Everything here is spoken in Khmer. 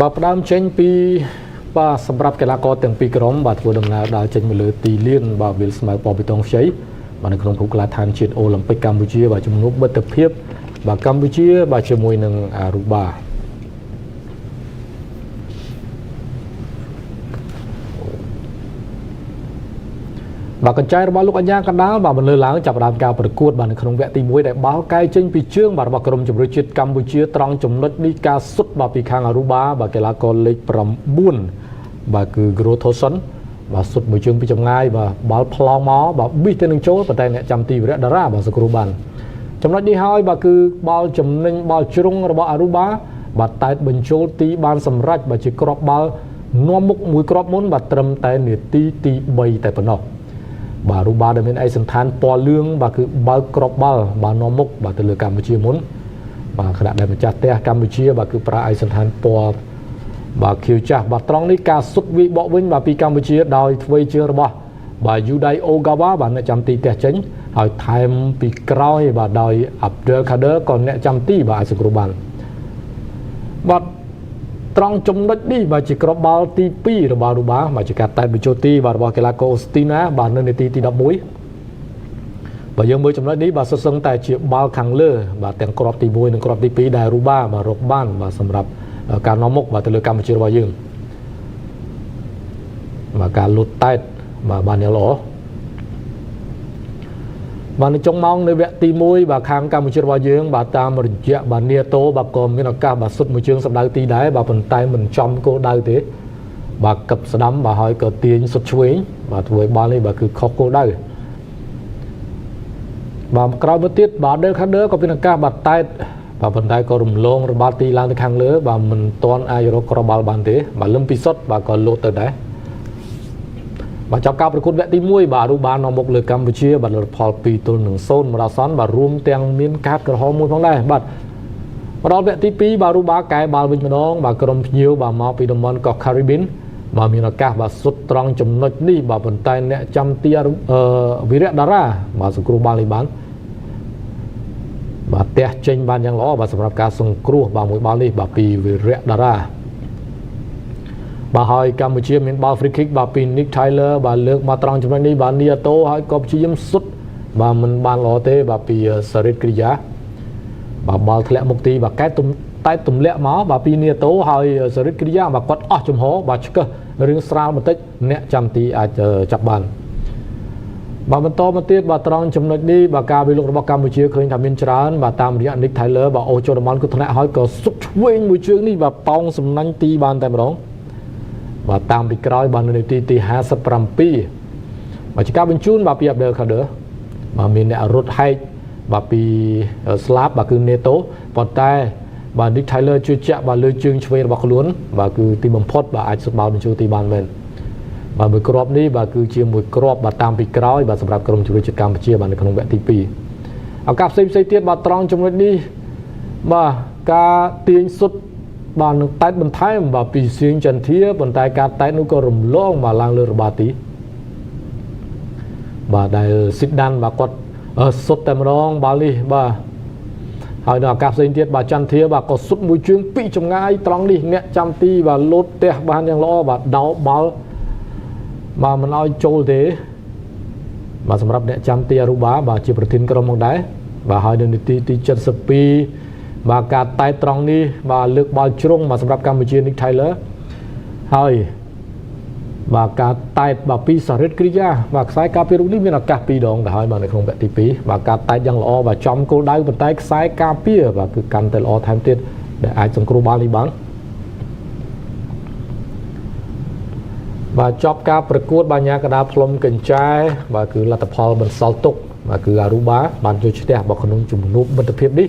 បាទផ្ដើមចេញពីបាទសម្រាប់កីឡាករទាំងពីរក្រុមបាទធ្វើដំណើរដើរចេញមកលើទីលានបាទវាលស្មៅពណ៌បៃតងខ្ចីបាទនៅក្នុងភូមិកីឡាដ្ឋានជាតិអូឡ িম্প ិកកម្ពុជាបាទជំនួបមិត្តភាពបាទកម្ពុជាបាទជាមួយនឹងអារូបាបាទកញ្ចែរបស់លោកអញ្ញាកណ្ដាលបាទបន្លឺឡើងចាប់ផ្ដើមការប្រកួតបាទនៅក្នុងវគ្គទី1ដែលបាល់កែចេញពីជើងបាទរបស់ក្រុមជម្រើសជាតិកម្ពុជាត្រង់ចំណុចនេះការសុទ្ធបាទពីខាងអារូបាបាទកីឡាករលេខ9បាទគឺ Grothoson បាទសុទ្ធមួយជើងពីចម្ងាយបាទបាល់ផ្លោងមកបាទប៊ីសទៅនឹងចូលប៉ុន្តែអ្នកចាំទីវរៈតារាបាទសង្គ្រោះបានចំណុចនេះហើយបាទគឺបាល់ចំណេញបាល់ជ្រុងរបស់អារូបាបាទតែតបញ្ចូលទីបានសម្រេចបាទជាគ្រាប់បាល់នាំមុខមួយគ្រាប់មុនបាទត្រឹមតែនាទីទី3តែប៉ុណ្ណោះបាទរូបាដែលមានឯកសណ្ឋានពណ៌លឿងបាទគឺបើកគ្រាប់បាល់បាទនាំមុខបាទទៅលើកម្ពុជាមុនបាទខណៈដែលម្ចាស់ផ្ទះកម្ពុជាបាទគឺប្រើឯកសណ្ឋានពណ៌បាទខៀវចាស់បាទត្រង់នេះការសុទ្ធវាយបកវិញបាទពីកម្ពុជាដោយធ្វើជើងរបស់បាទយូដៃអូហ្គាវ៉ាបាទអ្នកចាំទីផ្ទះចេញហើយថែមពីក្រោយបាទដោយអាប់ឌុលខាឌឺក៏អ្នកចាំទីបាទអាចសង្គ្រោះបានបាទត្រង់ចំណុចនេះបាទជាគ្រាប់បាល់ទី2របស់រូបាបាទជាការតែបញ្ចូលទីបាទរបស់កីឡាករអូស្ទីណាបាទនៅនាទីទី11បើយើងមើលចំណុចនេះបាទសុទ្ធសឹងតែជាបាល់ខាងលើបាទទាំងគ្រាប់ទី1និងគ្រាប់ទី2ដែលរូបាបាទរកបានបាទសម្រាប់ការនាំមុខបាទទៅលើកម្ពុជារបស់យើងបាទការលូតតែតបាទបានយ៉ាងល្អបាទនៅចុងម៉ោងនៅវគ្គទី1បាទខាងកម្ពុជារបស់យើងបាទតាមរយៈបាទនីតូបាទក៏មានឱកាសបាទសុទ្ធមួយជើងសម្ដៅទីដែរបាទប៉ុន្តែមិនចំគោលដៅទេបាទកឹបស្ដាំបាទហើយក៏ទាញសុទ្ធឆ្វេងបាទធ្វើឲ្យបាល់នេះបាទគឺខុសគោលដៅបាទក្រោយមកទៀតបាទដេលខាឌឺក៏មានឱកាសបាទតែតបាទប៉ុន្តែក៏រំលងរបបាល់ទីឡើងទៅខាងលើបាទមិនទាន់អាចរកគ្រាប់បាល់បានទេបាទលឹមពិសុទ្ធបាទក៏លោតទៅដែរបាទចាប់ការប្រកួតវគ្គទី1បាទរូបាននាំមុខលើកម្ពុជាបាទលទ្ធផល2-0មកដល់សនបាទរួមទាំងមានកាតក្រហមមួយផងដែរបាទមកដល់វគ្គទី2បាទរូបាកែបាល់វិញម្ដងបាទក្រុមភ្ញៀវបាទមកពីតំបន់កោះខារីប៊ីនបាទមានឱកាសបាទសុទ្ធត្រង់ចំណុចនេះបាទប៉ុន្តែអ្នកចាំទីវីរៈតារាបាទសង្គ្រោះបាល់នេះបានបាទផ្ទះចេញបានយ៉ាងល្អបាទសម្រាប់ការសង្គ្រោះបាទមួយបាល់នេះបាទពីវីរៈតារាបាទហើយកម្ពុជាមានបាល់ free kick បាទពី Nick Taylor បាទលើកមកត្រង់ចំណុចនេះបាទនីអាតូហើយក៏ព្យាយាមសុទ្ធបាទមិនបានល្អទេបាទពីសារិតគ្រីយ៉ាបាទបាល់ធ្លាក់មុខទីបាទកែទំតែទម្លាក់មកបាទពីនីអាតូហើយសារិតគ្រីយ៉ាបាទគាត់អស់ចំហបាទឆ្កឹះរឿងស្រាលបន្តិចអ្នកចាំទីអាចចាប់បានបាទបន្តមកទៀតបាទត្រង់ចំណុចនេះបាទការវិលុករបស់កម្ពុជាឃើញថាមានច្រើនបាទតាមរយៈ Nick Taylor បាទអូសចូលតំបន់គ្រោះថ្នាក់ហើយក៏សុកឆ្វេងមួយជើងនេះបាទប៉ោងសំណាញ់ទីបានតែម្ដងបាទតាមពីក្រោយបាទនៅនាទីទី57បាទជាការបញ្ជូនបាទពី Abdel Kader បាទមានអ្នករត់ហែកបាទពីស្លាបបាទគឺ Neto ប៉ុន្តែបាទ Nick Taylor ជឿជាក់បាទលើជើងឆ្វេងរបស់ខ្លួនបាទគឺទីបំផុតបាទអាចសុទ្ធបាល់បញ្ចូលទីបានមែនបាទមួយគ្រាប់នេះបាទគឺជាមួយគ្រាប់បាទតាមពីក្រោយបាទសម្រាប់ក្រុមជម្រើសជាតិកម្ពុជាបាទនៅក្នុងវគ្គទី2ឱកាសផ្សេងផ្សេងទៀតបាទត្រង់ចំណុចនេះបាទការទាញសុទ្ធបាទនឹងតែតបន្ថែមបាទពីសៀងចន្ទាប៉ុន្តែការតែតនោះក៏រំលងបាទឡើងលើរបាទីបាទដែលស៊ីដានបាទគាត់សុទ្ធតែម្ដងបាល់នេះបាទហើយនៅឱកាសផ្សេងទៀតបាទចន្ទាបាទក៏សុទ្ធមួយជើងពីចម្ងាយត្រង់នេះអ្នកចាំទីបាទលោតផ្ទះបានយ៉ាងល្អបាទដោបាល់បាទមិនឲ្យចូលទេបាទសម្រាប់អ្នកចាំទីអារូបាបាទជាប្រធានក្រុមមកដែរបាទហើយនៅនាទីទី72បាទការតែត្រង់នេះបាទលើកបាល់ជ្រុងបាទសម្រាប់កម្ពុជា Nick Taylor ហើយបាទការតែតបាទពីសារិតគ្រីយ៉ាបាទខ្សែការពាររូបនេះមានឱកាស2ដងទៅហើយបាទនៅក្នុងវគ្គទី2បាទការតែតយ៉ាងល្អបាទចំគោលដៅប៉ុន្តែខ្សែការពារបាទគឺកាន់តែល្អថែមទៀតដែលអាចសង្គ្រោះបាល់នេះបានបាទចប់ការប្រកួតបាញ្ញាកដាផ្លុំកញ្ចែបាទគឺលទ្ធផលបន្សល់ទុកបាទគឺអារូបាបានយកឈ្នះបាទក្នុងជំនួបមិត្តភាពនេះ